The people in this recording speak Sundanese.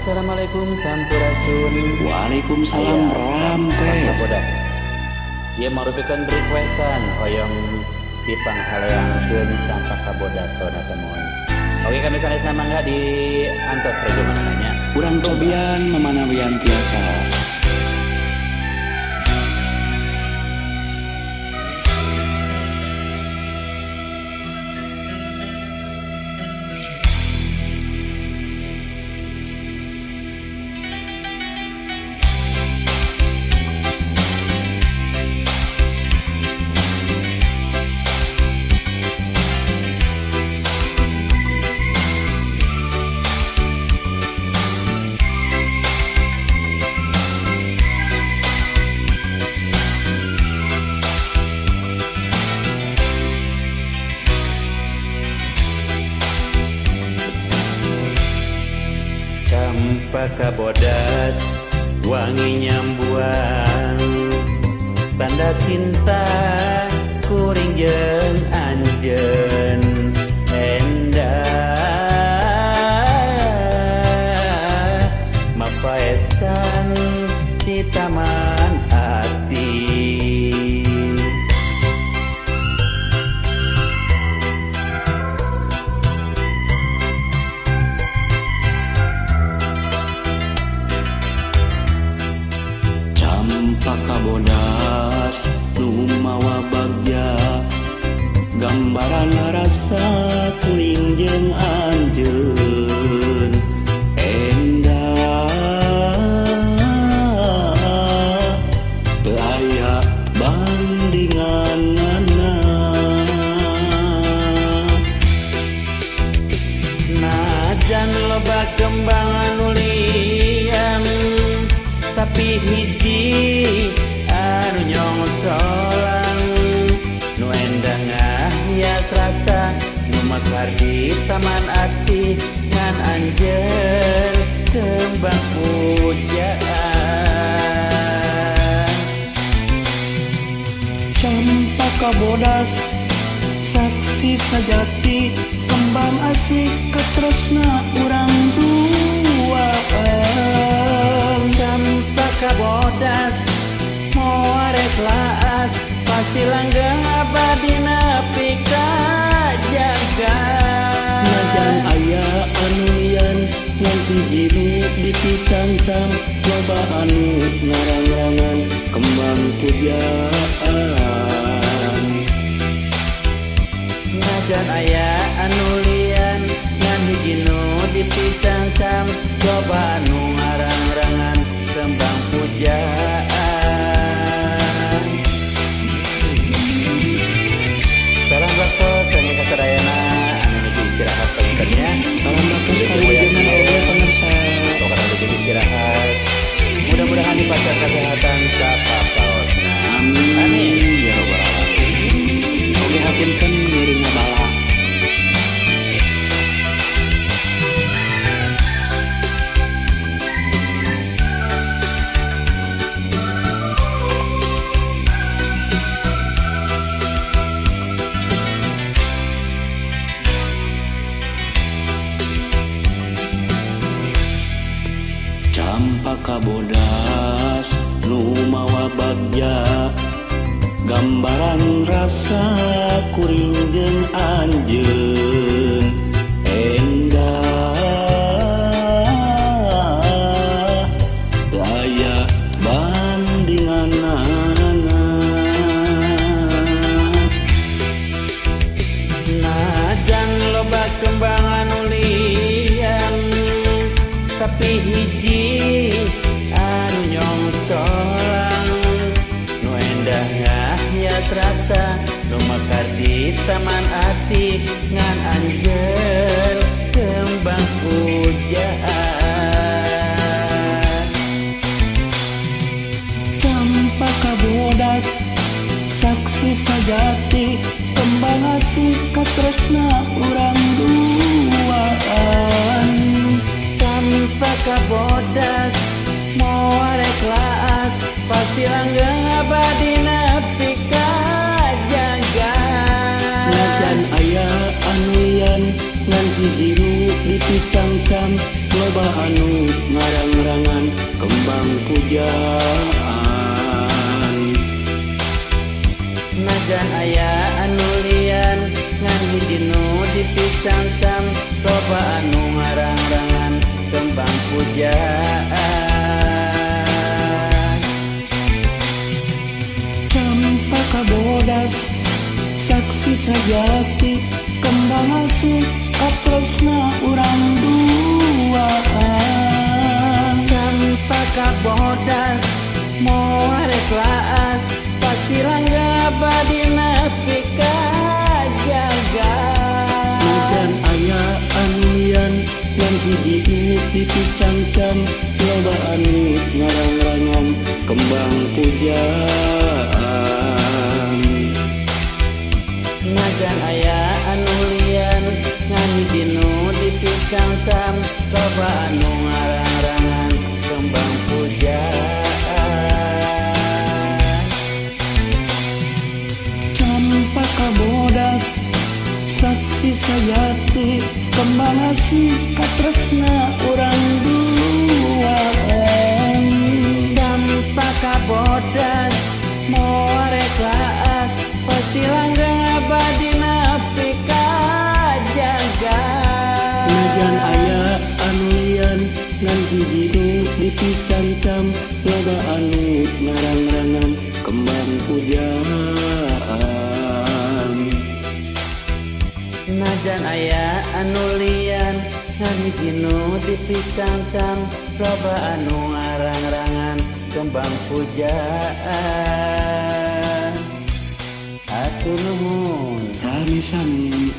Assalamualaikum sampurasun. Waalaikumsalam rampes. Ieu marupikan requestan hoyong dipanghaleangkeun Campaka Bodas saudara temuan. Oke kami sanesna mangga di antos rejo mananya. Urang cobian memanawian tiasa. Campaka Bodas wangi nyambuang tanda cinta kuring jeung anjeun endah mapaesan di taman hati. Campaka Bodas nu mawa bagja gambaran rasa kuring jeung anjeun endah teu aya bandinganana. Najan loba kembang anu lian tapi hiji anu nyongcolan nu endah ngahias rasa nu mekar di taman ati ngan anjeun kembang pujaan. Campaka Bodas saksi sajati kembang asih katresna urang duaan. Campaka Bodas moarek laas pasti langgeng abadi nepi ka jaga. Najan aya anu lian ngan hiji nu dipicancam loba anu ngarang-rangan kembang pujaan. Najan aya anu lian ngan hiji nu dipicancam loba anu ngarang-rangan kembang pujaan. Salam baktos kangge kasadayana anu nuju istirahat pangintennya. Salam baktos kangge jenengan oge pemirsa. Pokona nuju istirahat. Mudah-mudahan dipacar kesehatan sapapaosna. Amin. Amin ya rabbal alamin. Oge hapunten ngiring ngabala. Campaka Bodas nu mawa bagja gambaran rasa kuring jeung anjeun endah teu aya bandinganana. Najan loba kembang anu lian tapi hiji anu nyongcolan nu endah ngahias rasa nu mekar di taman ati ngan anjeun kembang pujaan. Campaka Bodas saksi sajati kembang asih katresna urang duaan. Campaka Bodas moarek laas pasti langgeng abadi nepi ka jaga. Najan aya anu lian ngan hiji nu dipicangcam loba anu ngarang-rangan kembang pujaan. Najan aya anu lian ngan hiji nu dipicancam loba anu ngarang-rangan kembang pujaan. Campaka bodas saksi sajati kembang asih katresna urang duaan. Campaka bodas moal rek laas pasti langga abadi nepi ka jaga. Najan aya anu lian ngan hiji nu dipicancam loba anu ngarang-rangan kembang pujaan. Najan aya anu lian ngan hiji nu dipicancam loba anu ngarang-rangan kembang pujaan. Campaka bodas saksi sajati kembang asih katresna urang duaan. Campaka bodas moal rek laas pasti langgeng abadi nepi ka jaga. Najan aya anu lian ngan hiji nu dipicancam loba anu ngarang-rangan kembang pujaan. Najan aya anu lian ngan hiji nu dipicancam loba anu ngarang-rangan kembang pujaan. Hatur nuhun. Sami-sami.